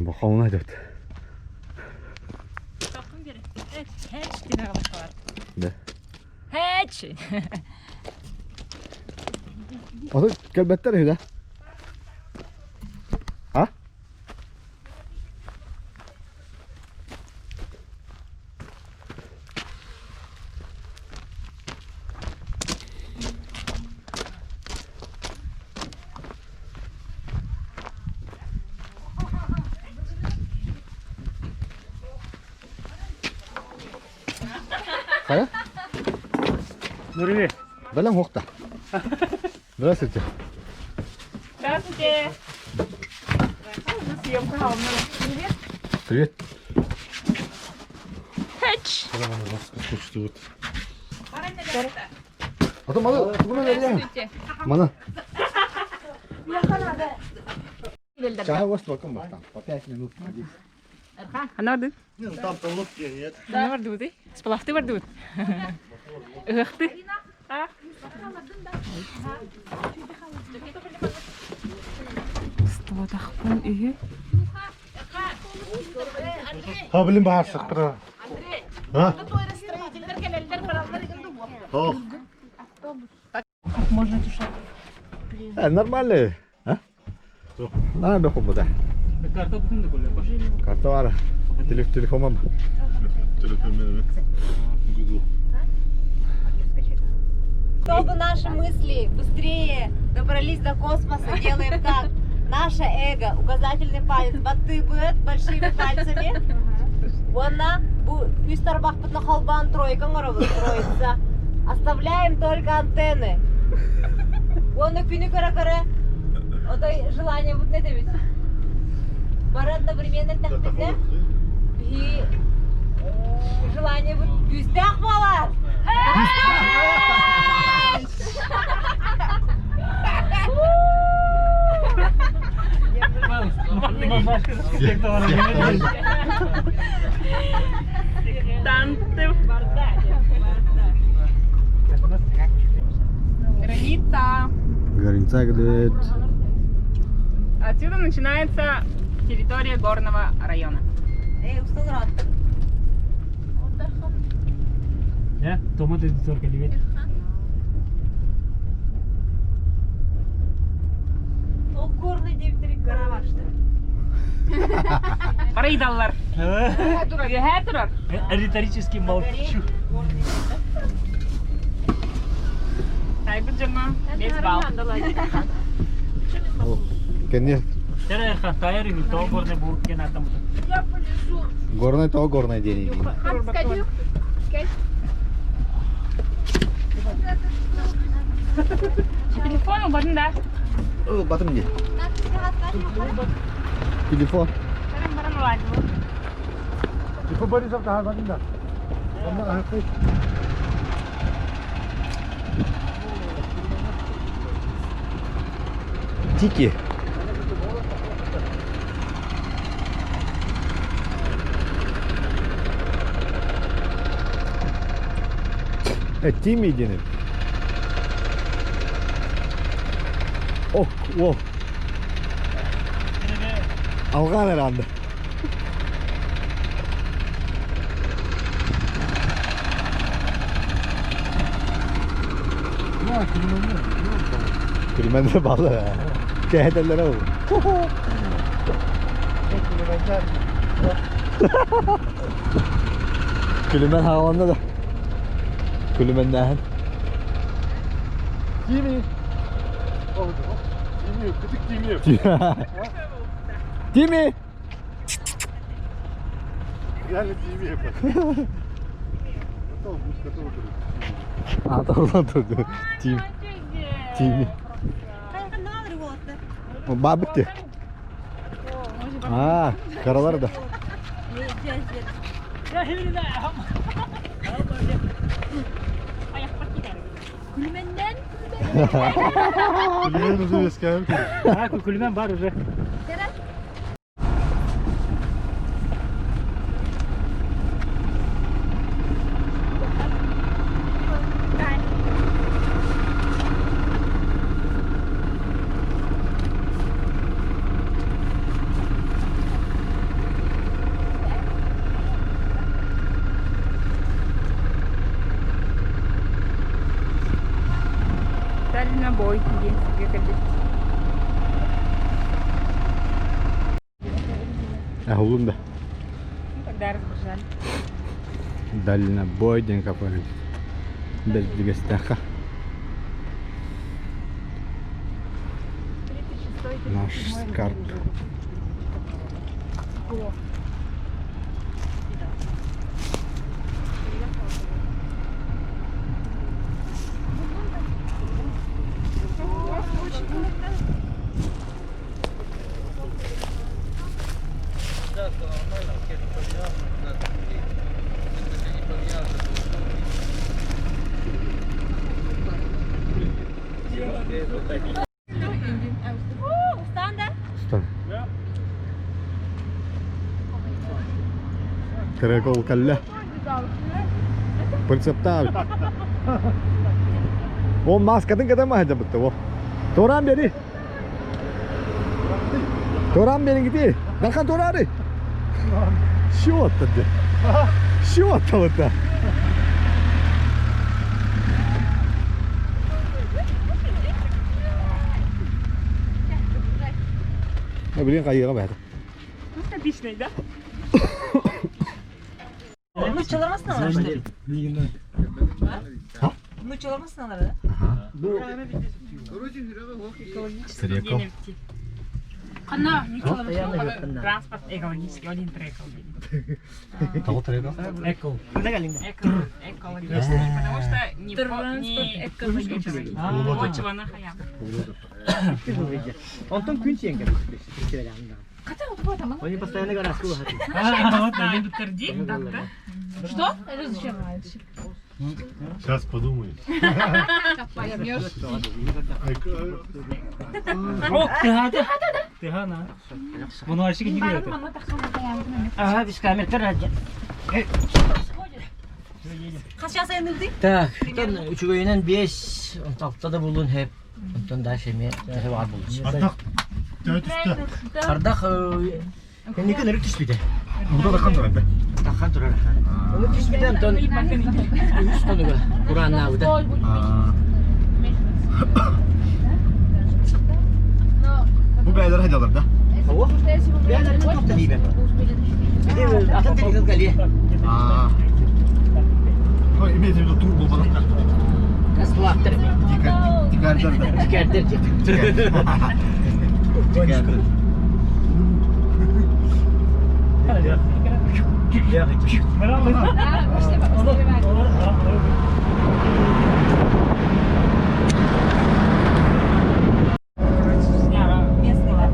Бахауна идет. Да. Хэч! Аты кэлбэттэр үһү да? А? Хайа? Нурили. Бэлэм хуохта. Здравствуйте. Здравствуйте! Съемка Привет. Привет. Хэч! А то мана, Здравствуйте. Мана. Чай у вас только там, по 5 минут, по 10. Ханарды? Не, ну там-то лодки нет. Ханарды Сплавты бардыбыт. Ыхты. Ствотахпын үһү. Ha bilin bağırsak bıra. Ha? Oh. Как можно тушать? Нормально. А? На, беху буда. Карта бүтүн да Карта бар. Телефон Телефон Google. Чтобы наши мысли быстрее добрались до космоса, делаем так. Наше эго, указательный палец, баттыбыт большими пальцами. Уонна үс тарбахпытын холбоон тройка оҥоробут, троица. Оставляем только антенны. Уонна күнү көрө-көрө, отой желание будет этэбит. Бары одновременно эттэхпитинэ, и желание будет күүстээх буолар. Танты. Граница. Граница говорит. Отсюда начинается территория горного района. Эй, устал рад. Я? Томат эдитор кэлибит. Ол горный девтери каравашты. Барайдаллар. Үөһээ турар. Риторически молчу. Тайбыт дьоҥҥо 5 балл. Конечно. Тәрәр тайыр үһү тоҕо горный бу кен атамыт. Горный то горный день. Телефон убарын да. О, батым где? Телефон. Баран баран уладьбы. Телефон Борисов та да. Тики. Тими диэн. Ох, о. Алган herhalde. Күлүмэн балы. Кэһэтэллэрэ ол. Күлүмэн хааланна да. Күлүмэннээһин. Тими. Тими, кытык Тими. Тими! Реально Тими. А, турду турду. Тим. Тими. Бабытты. А, каралар да. Күлүмэннэн. Күлүмэн уже эскәм. А, күлүмэн бар уже. Дальнобой диэн сиргэ кэлбит. Ахулун да. Ну, тогда разбежали. Дальнобой диэн кафе. Бэрдигэстэххэ. Наш скарб. Устан да? Устан. Каракол кэллэ. Прицептаабыт. О, маскатын кэтэн маһа бу. Торан бери. Торан бери гити. Дархан торары. Что это? Что это? Блин, хайыга бэт. Отличный, да? Нууччалармасыналар, что ли? Нууччалармасыналар, да? Стрекал. Ханна, транспорт экологический, один трек. Того трекал? Эко. Экологический, потому что не не почва на хая. Онтон күн сиэн Они постоянно городскую А, вот, один Твердит, так, да? Что? Это зачем? Сейчас подумаю. Поймешь. О, тыга, тыга, на. Мұны не береді. Ага, без камер ради. Хас айнылды? Так, тон үчүгөйүнэн 5, 6 да булун хеп. Онтон дальше ме тәһе бар булды. Ардах. Төһө түстэ. Ардах кенники нөрүк түспүтэ. Бу да хан да. Тахан турар. Оны түспүтэ онтон үс тонуга курааннаабыта. Бу бээлэр хадалар да. Ого. Бээлэрин тохта диибэ. Атын телефон кале. А. Ну, имеется в виду тур был потом. Каслактыр. Дикардар да. Дикәрдер деп. Дикардар. Местный, да?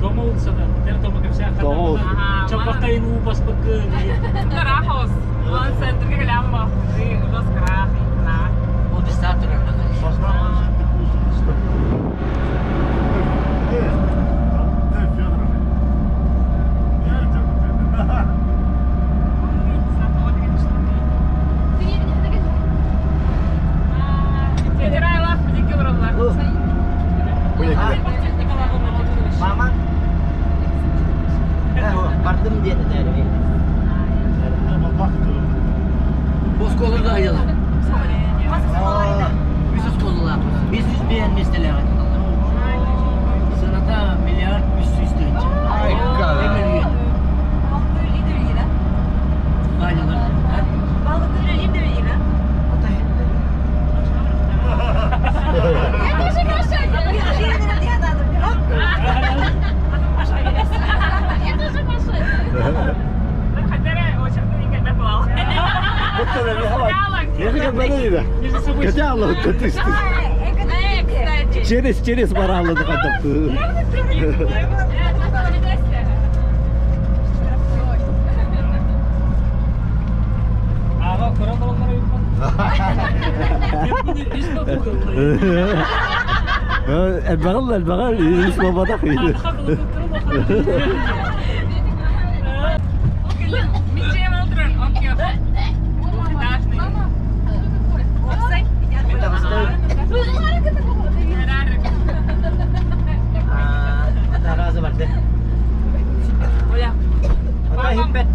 Дома улсада. Тэр дома кепсә. Дома улса. Чапакайын уу баспакы. Карахос. Он центр глямба. Ты жестко на. Ол биз турар. Мама. Бардым диэн этээри. Босколорда айдала. Биз оскололар. 500 бен местелер айтылар. Сыната миллиард 300 тыгынча. Ай, Миллион. Балык лидер, да? Байлалар. Балык лидер, да? Я тоже Маша. Я тоже Маша. Кстати. Через баралыды кайтапты. Ага, көрөн олар البغل البغل اسمه بطخي. Таразы барды. Оля. Ата хиппет.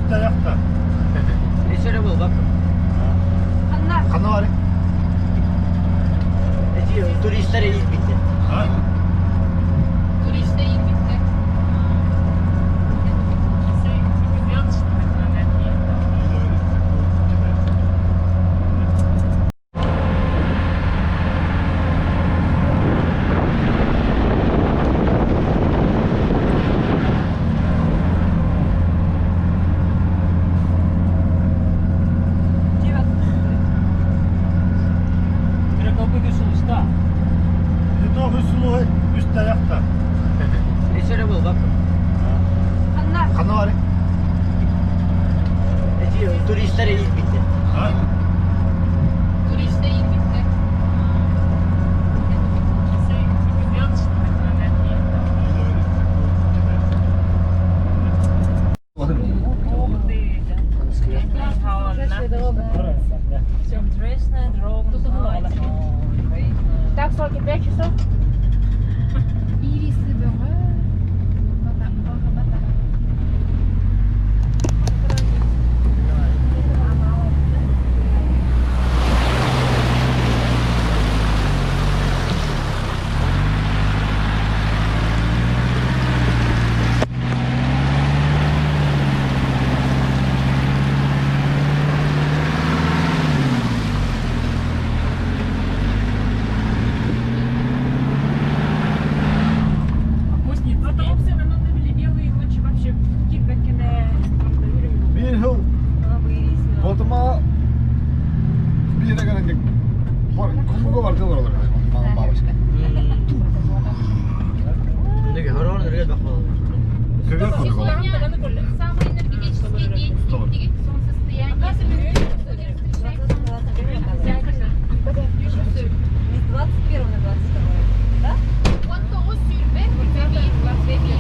Үс таяқта. Эсере был бак. Ханна баарый? Эти туристар илпиттэр. А? Туристы илпиттэр. Треколбы уста. Не то үс үс таяқта. Эсере был бак. Ханна баарый? Эти туристар илпиттэр. А? Туристы илпиттэр. Так, сколько? 5 часов? Ирисы бөҕө. Бата, бата. Биир сыл Ботума биир гана кумуга бардылар олар. Бабочка. Неге хорон өргөт бак болду. Көбөр курдук. Сегодня самый энергетический день, солнцестояние. Обязательно. Не с 21 на 22. Да? Он того сүүрбэ, 21, 21.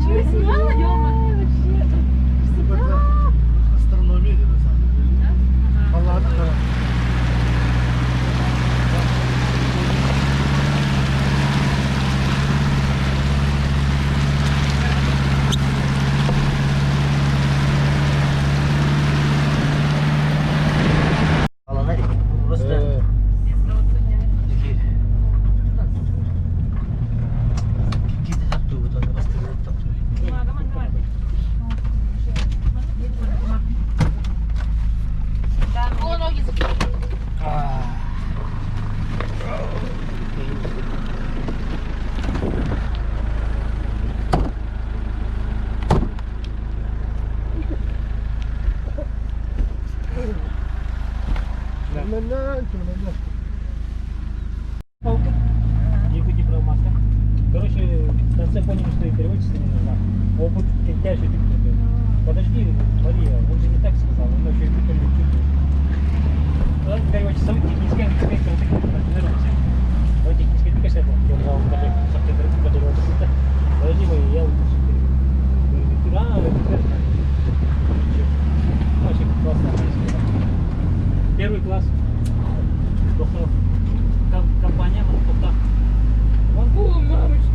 Чего снимала? Астрономия на самом деле. Палата. Алана просто Кити таптуу бут анда бастырып таптуу. О, ноги закрыты. Палка. Якутия маска. Короче, в конце поняли, что и переводчица не нужна. Опыт тяжкий. Подожди, Мария, он же не так сказал, он еще и чуть. Ладно, переводчица, техническая инспектор, Вот техническая инспектор, я взял даже Подожди, Мария, я лучше переведу. А, это верно. Вообще классно. Первый класс. Доктор. Компания тоқтақ. Он, О, мамочки.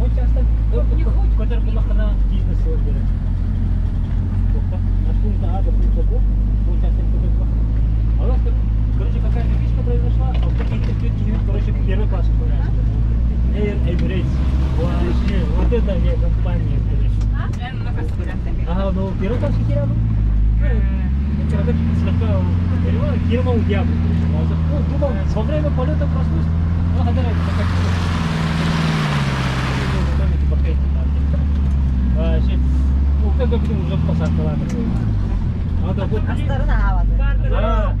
он часто көтөр буллахына бизнес берет. Тоқтақ. От пункта А до пункта Б. Он часто көтөр буллах. А у нас, короче, какая-то фишка произошла, а в каких-то тетки, короче, первый класс отправляется. Air Emirates. Вообще, вот это авиакомпания, короче. Ага, ну первый класс хера, ну. Короче, слегка перевод, фирма у дьявола, короче. Он думал, во время полета проснусь, ну, хотя Вообще, ну, как бы уже посадка Надо вот. Астарын аабады. Да.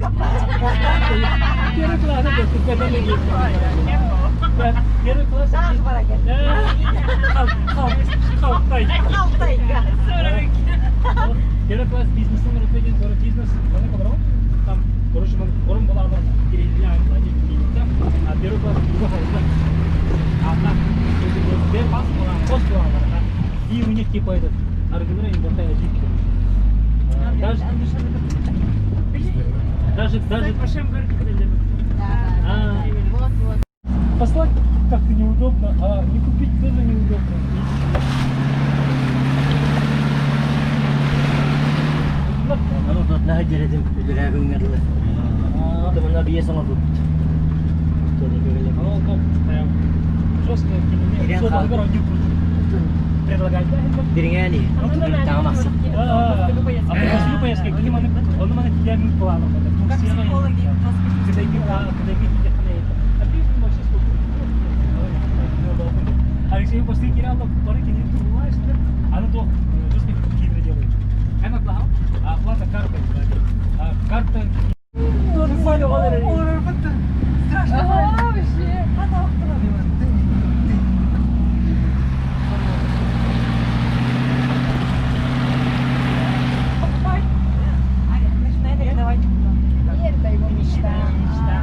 Первый класс, это когда мы ездили. Первый класс. Таах баракет. Да. Халтай. Алтайга. Первый класс бизнес номер один, город бизнес, там, короче, орун балалар а первый класс а там, и у них типа этот, аргумент не хватает жить. Даже, даже, даже, а, Вот, вот. послать как-то неудобно, а не купить тоже неудобно. Аны тут наһа дьэрэтим үлэрээбиҥнэрлэр. Мына бие саҥа тут. Оно там прям жестко Ирен все хал. не предлагать, да? Дириҥээни. Таамахсы. А после поездки, каким он он мене идеальным планом. Как психологи. Алексей после Кирилла, который кинет а ну то жестко хитро делает. Она а оплата картой. А карта Страшно. Ага, вообще. Покупай. Аня, начинай давай. Нет, это его мечта. Мечта.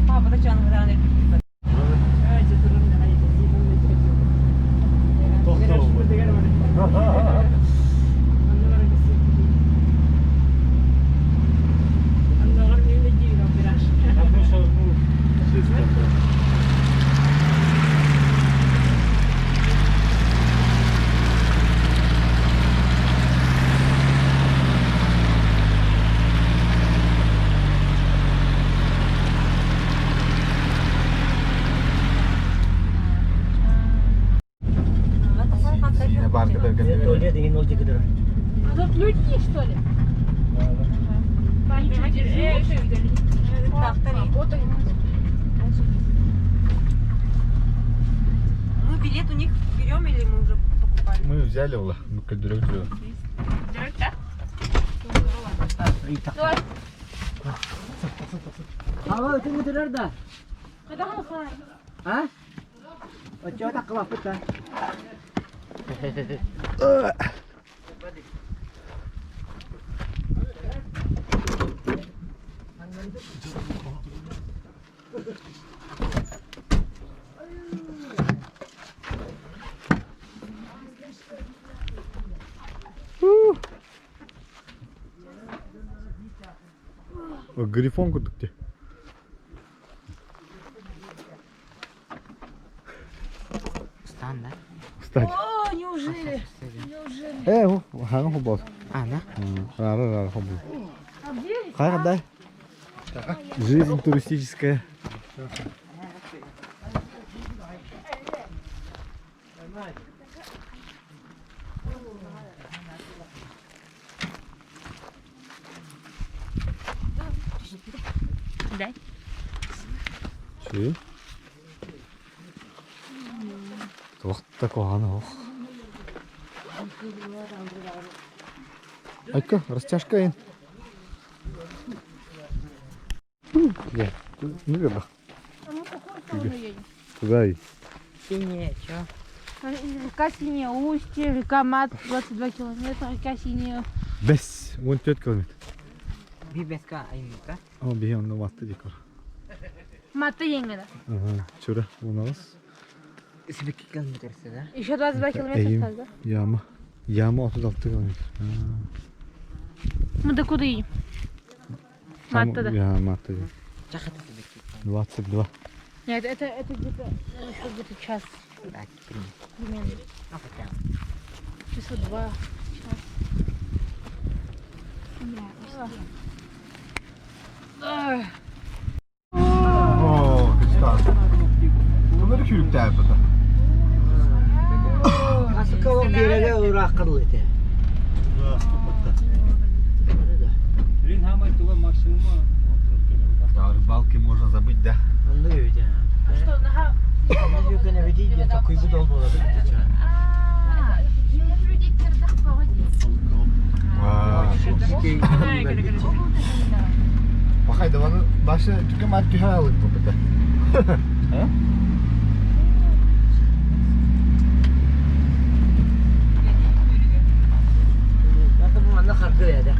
Папа, зачем он Потому что, ну, Сине барка Туалет деген ол жекедер. А тут люди есть, что ли? Они что, Так, Вот они. Мы билет у них берем или мы уже покупали? Мы взяли ула. Мы кальдурек взяли. Давай. Ава өтүн да. А? Очо такла пыта. Грифон кудук де. Стан да? Встать. О, неужели? Неужели? Э, хага хобот. А, да? Рара рара хобот. А где? Хага дай. Жизнь туристическая. Дай. Чи? Туох такого ох. Айка, растяжка ин. Я, ну верно. А мы в какую сторону едем? Туда и. Синяя, чё? Река Синяя Устье, река Мат, 22 километра, река Синяя. Бес, 14 километр. Бибеска аймыка. О, бие онно матты дикор. Мата Енгада. Ага, чура, у нас. Сибики километр да? Еще 22 километра Эйим. осталось, да? Яма. Яма 36 километр. Мы до куда едем? Матта, да? Я матты. Чахата сибики. 22. Нет, это где-то, наверное, еще где-то час Так, примерно. примерно. Ну, хотя. Часа два. Час. Ах. О, качтан. Bunları kürükte yapıda. Асыкалар береге уракырлы те. Блин, хамай туга максимума. Да, рыбалки можно забыть, да? Онды өйдө. А что, нога? Юкене види, такой будол болот. А, людей тердах погоди. Хайда, башы түкө мат түһэ алык бу бите. Манна харгы яда.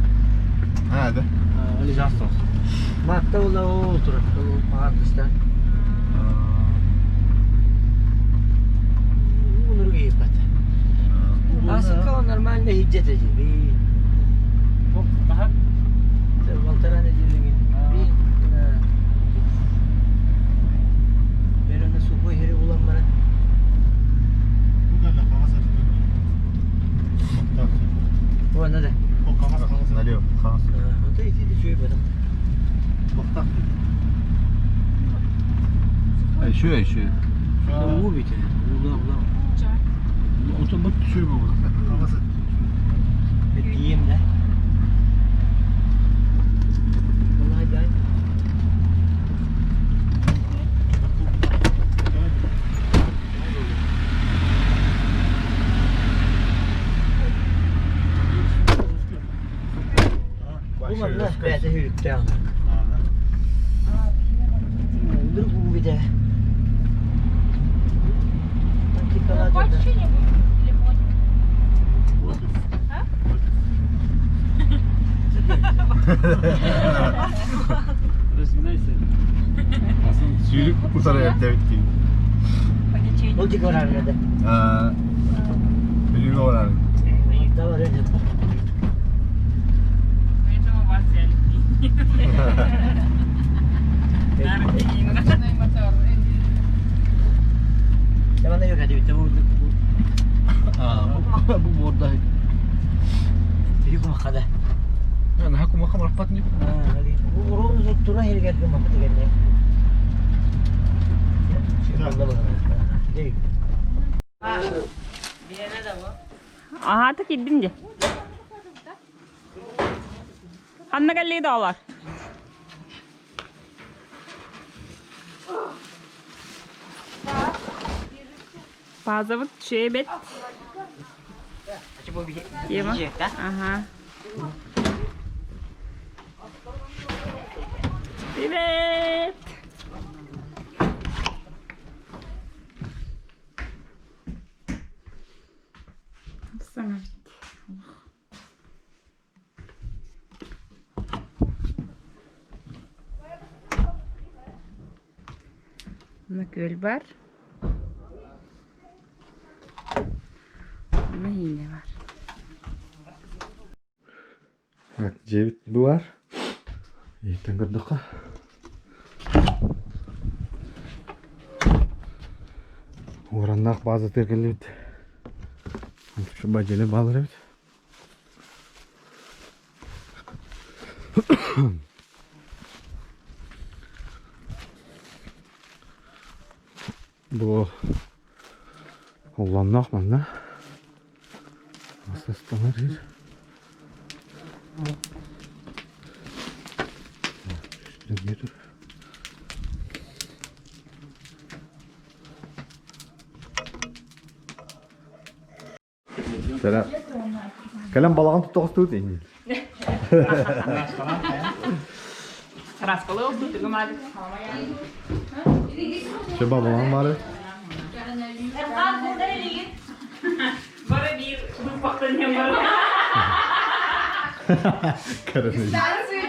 Ha, да. Матта ола ол турар. Ол паардыста. Унурга епат. Асыкка нормально хиджет эжи. Балтарана дилинги. Би Берene сухой хери улан бара. О, надо. Налево. Хас. Ото ити де чуй бадам. Еще, еще. Уу бите. Ула ула. Ото бу түшүр бу. Diyeyim de. Vallahi ben Bu manna bäde hüyükte alak. Dur bu bir de. По ощущениям в телефоне. Разминайся. Сүйрүк утара эптебит дейм. Ол тик var arada. Билүүгө барар. Da var öyle. Поэтому вас взяли. Ночной мотор. Yaman yok hadi bitti bu bu. Бу борда. Biri kuma kada. Ана хакума хамар патни. Ha hadi. Bu oranın tuttuğuna her geldi kuma kada geldi. Değil. Ага, так идем де. Анна Галлейда олар. Базовый чебет. Тема. Ага. Привет! Сама. Мына көл бар. Мына ине бар. Так, жебит бу бар. Ертең көрдүк. Ораннақ база тергелебит. Шу бажеле балыр бит. Бу Уланнақ манна. Асастанар жер. Метр. Сәлем. Кәлем балаған тұттығыз тут енді. Расколы oldu, түгім алып. Шеба балаған бары. Бара бір, бұл бақтан ем бар. Кәрі. Станцию